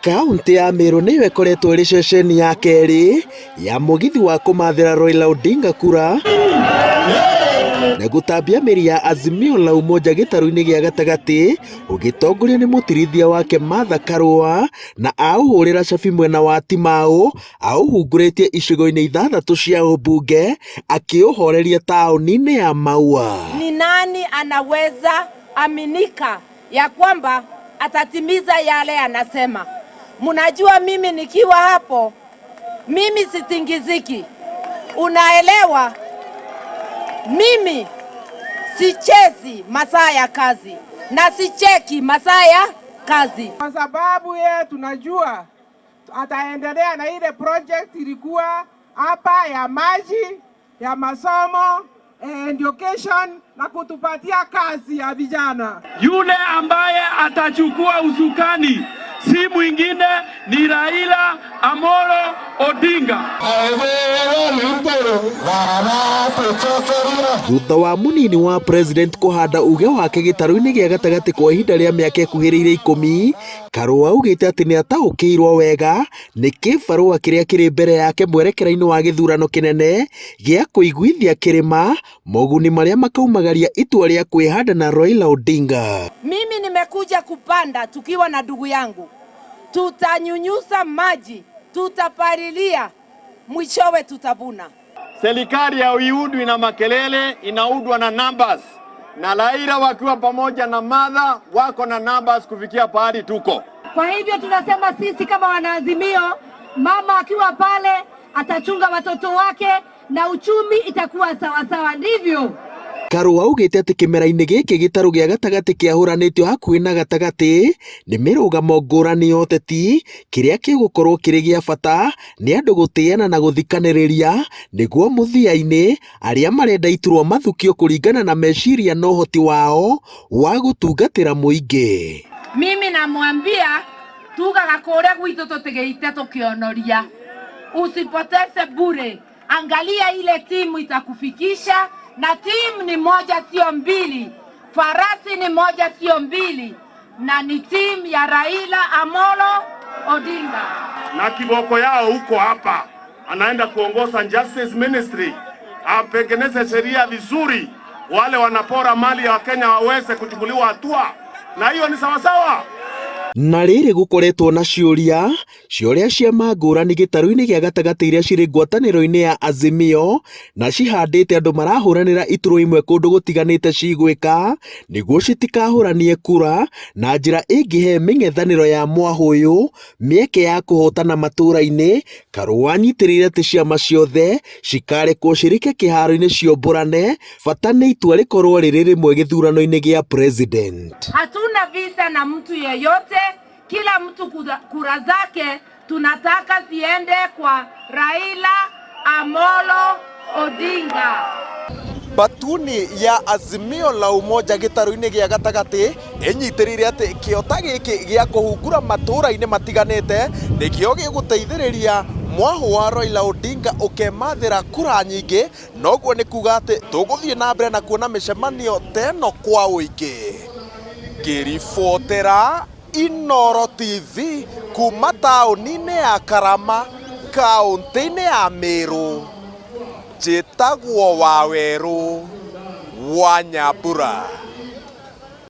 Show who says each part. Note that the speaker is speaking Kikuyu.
Speaker 1: Kaũntĩ ya Meru nĩyo ĩkoretwo ĩrĩ ceceni ya kerĩ ya mũgithi wa kũmathĩra Raila Odinga kura na gũtambia mĩri ya Azimio la Umoja gĩtarũ-inĩ gĩa gatagatĩ ũgĩtongorio nĩ mũtirithia wake Martha Karũa na aũhũrĩra cabi mwena wa Timau aũhungurĩtie icigo-inĩ ithathatũ cia ũmbunge akĩũhoreria taũni-inĩ ya Maua.
Speaker 2: Ni nani anaweza aminika ya kwamba atatimiza yale anasema? Mnajua mimi nikiwa hapo, mimi sitingiziki, unaelewa? Mimi sichezi masaa ya kazi na sicheki masaa ya kazi,
Speaker 3: kwa sababu yeye tunajua ataendelea na ile project ilikuwa hapa ya maji ya masomo education na kutupatia kazi ya vijana.
Speaker 4: Yule ambaye atachukua usukani si mwingine ni Raila Amolo Odinga.
Speaker 1: Thutha wa munini wa president kũhanda uge wake gĩtarũ-inĩ gĩa gatagatĩ kwa ihinda rĩa mĩaka ĩkuhĩrĩirie 10, Karũa augĩte atĩ nĩ ataũkĩirwo wega nĩ kĩbarũa kĩrĩa kĩrĩ mbere yake mwerekera-inĩ wa gĩthurano kĩnene gĩa kũiguithia kĩrĩma moguni marĩa makaumagaria itua rĩa kwĩhanda na Raila Odinga.
Speaker 2: Mimi nimekuja kupanda tukiwa na ndugu yangu, tutanyunyuza maji, tutapalilia, mwishowe tutavuna.
Speaker 5: Serikali haiundwi na makelele, inaundwa na numbers, na Raila wakiwa pamoja na Martha wako na numbers kufikia pahali tuko.
Speaker 6: Kwa hivyo tunasema sisi kama wanaazimio, mama akiwa pale atachunga watoto wake na uchumi itakuwa sawasawa, ndivyo?
Speaker 1: Karũa augĩte atĩ kĩmera-inĩ gĩkĩ gĩtarũ gĩa gatagatĩ kĩahũranĩtio hakuhĩ na gatagatĩ nĩ mĩrũgamo ngũrani ya ũteti kĩrĩa gĩgũkorwo kĩrĩ gĩa bata nĩ andũ gũtĩana na gũthikanĩrĩria nĩguo mũthia-inĩ arĩa marenda iturwa mathukio kũringana na meciria na ũhoti wao wa gũtungatĩra mũingĩ.
Speaker 2: Mimi namwambia tugaga kũrĩa gwitũ tũtigĩite tũkĩonoria, usipoteze bure, angalia ile timu itakufikisha, na timu ni moja sio mbili, farasi ni moja sio mbili, na ni timu ya Raila Amolo Odinga.
Speaker 7: Na kiboko yao huko hapa, anaenda kuongoza Justice Ministry, atengeneze sheria vizuri, wale wanapora mali ya Wakenya waweze kuchukuliwa hatua, na hiyo ni sawasawa.
Speaker 1: Na rĩrĩ gũkoretwo na ciũria cia ciama ngũrani gĩtarũ-inĩ gĩa gatagatĩ iria cirĩ ngwatanĩro-inĩ ya Azimio na cihandĩte andũ marahũranĩra iturwa imwe kũndũ gũtiganĩte cigwĩka nĩguo citikahũranie kura na njĩra ĩngĩhe mĩng'ethanĩro ya mwahũyũ mĩeke ya kũhotana matũra-inĩ. Karũa anyitĩrĩire atĩ ciama ciothe cikarekwo cirike kĩharo-inĩ ciombũrane bata nĩ itua rĩkorwo rĩrĩ rĩmwe gĩthurano-inĩ gĩa president.
Speaker 2: Hatuna vita na mtu yeyote, kila mtu kura zake tunataka ziende kwa Raila Amolo Odinga.
Speaker 1: Batuni ya Azimio la Umoja gĩtarũ-inĩ gĩa gatagatĩ ĩnyitĩrĩire atĩ kĩota gĩkĩ gĩa kũhungura matũra-inĩ matiganĩte nĩkĩo gĩgũteithĩrĩria mwahũ wa Raila Odinga ũkemathĩra kura nyingĩ, noguo nĩ kuga atĩ tũgũthiĩ na mbere na kuona mĩcemanio ta ĩno kwa ũingĩ. Ngĩribotera Inooro TV kuma taũni-inĩ ya Karama, kaũntĩ-inĩ ya Meru, njĩtagwo Wawerũ wa Nyambura.